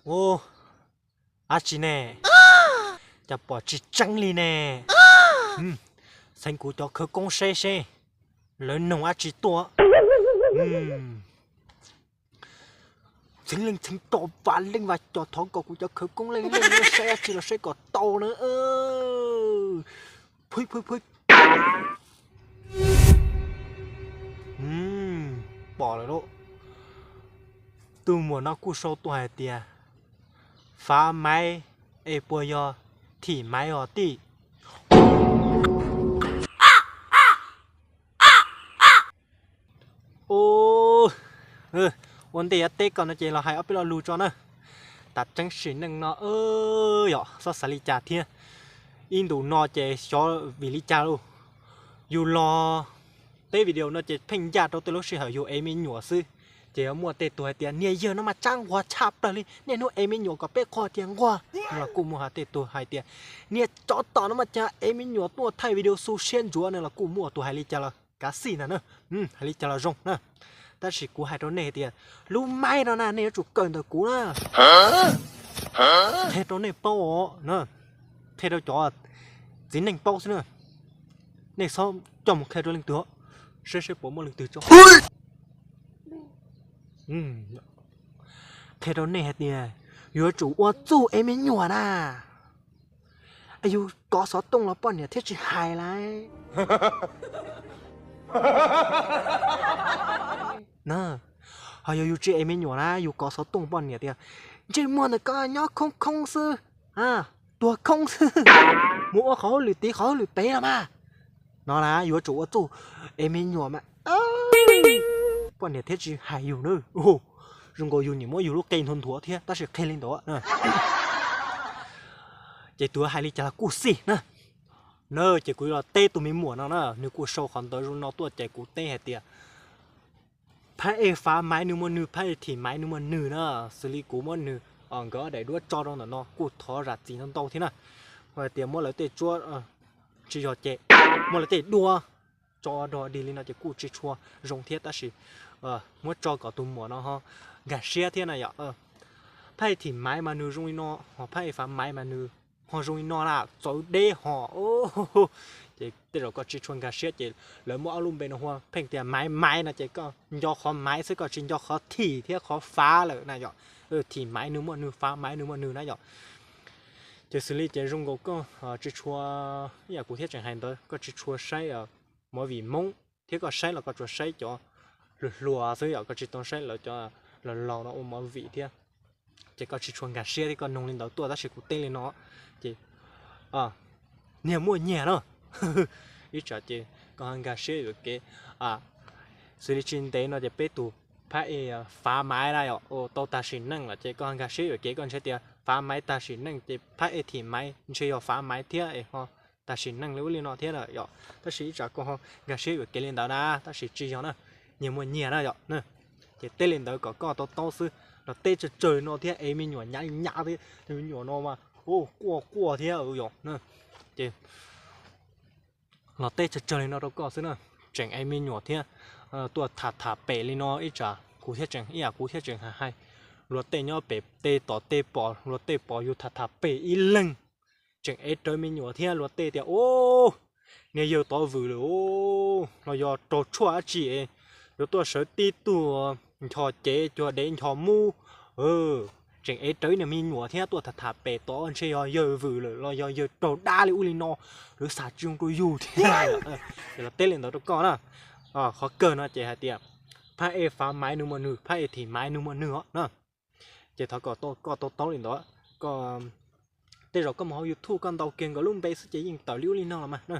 Ub, dab tsi ne? Cas pom tsis tseeb li ne? Xeev kuv cov khawv koob seb seb lawv noog dab tsi tuaj. Txheev leej txheev cov, vas leej vas cov, thov kom kuv cov khawv koob leej leej, saib dab tsi los saib kom tau na. Phwb phwb phwb. Pom lawm lauj. Tus muam no kuj sau tuaj hais tias, fav maiv es puas yog thim maiv os tij? Ua ntej yuav teb koj no ces los hais ob peb lo lus tso na. Tam tseeb sim neej no yog xob xav li cas thiab. Ib ntus no ces xyov vim li cas lauj, yus los teb video no ces pheej ncaj rau tej lub sij hawm yus ev me nyuam xwb. Ces yuav muaj tej tus hais tias niag yawg no mas tsab nquag tshaj plaws li, niaj hnub ev me nyuam kom peb qhov tias nquag no los kuj muaj. Hos tej tus hais tias niag tsov tom no mas cas ev me nyuam tuaj thaij video xu siab ntsuav no los kuj muaj tus hais li cas los kav xij ntag na. Hais li cas los zoo na. Tab sis kuv hais rau nej tias lub maiv no na nej yuav tsum kawm ntawm kuv na. Qhia rau nej paub os na. Qhia rau cov txiv neej paub xwb na. Nej txhob coj mus qhia rau leej twg, saib saib puas muaj leej twg tso. Qhia rau nej hais tias yuav tsum ua txuj ev me nyuam na. Yus kov xov tooj los poj niam thiaj tsis hais lawm. Ho yog yus tsis ev me nyuam na, yus kov xov tooj poj niam tias ntsej muag ntawm koj nyob khoob khoob xwb, tuag khoob xwb, mus ua qhov hauj lwm tid qhov hauj lwm pem los mas. No na yuav tsum ua txuj ev me nyuam mas poj niam thiaj tsis hais yus na. Zoo nkaus yus nim muab yus lub qe nthuav nthuav thiab tab sis qhia li ntawd. Ces tus hais li cas los kuj xij na. Na ces kuv los teb tus me muam no na, nws kuj sau qhov ntawv zoo no tuaj ces kuv teb hais tias phab ej fav maiv nws muaj nws, phab ej thim maiv nws muaj nws na. Xws li kuv muab nws, nkawd ob daim duab tso rau ntawm no kuj thov zam txim ntau ntau thiab na. Hais tias muab lawv tej tsuab tsis yog ces muab lawv tej duab tso rau dig li no ces kuj tsis tshua zoo thiab tab sis muab tso kom tus muam no ho nkag siab thiab na yom. Phab ej thim maiv mas nws zoo li no, ho phab ej fav maiv mas nws ho zoo li no na, txawv deb ho. Ces tej zaum koj tsis tshua nkag siab ces lawv muab ob lub npe no hu pheej tias maiv maiv no ces koj nco qhov maiv xwb koj tsis nco qhov thim thiab qhov fav lawm na yom. Thim maiv nws muaj nws, fav maiv nws muaj nws na yom. Ces xws li ces zoo nkaus koj tsis tshua, ib yam kuv thiab tseem hais ntawd, koj tsis tshua saib movie Hmoob thiab koj saib los koj tsuas saib cov hluas hluas xwb yom, koj tsis tau saib lawv cov laus laus no ua movie thiab. Ces koj tsis tshua nkag siab thiab koj nug li ntawd tuaj tab sis kuv teb li no ces nyias muaj nyias na. Ib tsam ces koj ho nkag siab yuam kev, xws li tsis ntev no ces peb tus phab ej fav maiv na yom, tau tag sim neej lawm ces koj ho nkag siab yuam kev koj ntshe tias fav maiv tag sim neej ces phab ej thim maiv ntshe yog fav maiv thiab es ho tag sim neej li ub li no thiab na yom. Tab sis ib tsam koj ho nkag siab yuam kev li ntawd na, tab sis tsis yog na, nyias muaj nyias na yom. Ces teb li ntawd kom koj to taub xwb, los teb tsawg tsawg li no thiab ev me nyuam nyav li nyav thiab, me nyuam no mas quaj quaj thiab yom. Ces los teb tsawg tsawg li no rau koj xwb na, tseem ev me nyuam thiab tuaj tham tham pem li no ib tsam kuv thiaj tseem, ib yam kuv thiaj tseem hais hais, luag tej nyob pem tej tom tej pom, luag tej pom yus tham tham pem ib leeg, tseem ev rawv me nyuam thiab luag tej tias ub, niag yawg tov vwm lawm los yog raug tshuaj dab tsi es yuav tuaj sawv tib tug nchos cev cuag dev nchos mub. Tseem ev rawv niag me nyuam thiab tuaj tham tham pem tod ntshe yog yawg vwm lawm los yog yawg raug dab li ub li no, lawv xav tsis zoo rau yus thiab. Ces los teb li ntawd rau koj na. Qhov kawg no ces hais tias phab ej fav maiv nws muaj nws, phab ej thim maiv nws muaj nws os na. Ces thov kom koj to taub li ntawd, koj tej zaum koj mus hauv YouTube koj ntaus kiag nkawd lub npe xwb ces yeej tawm li ub li no los mas na.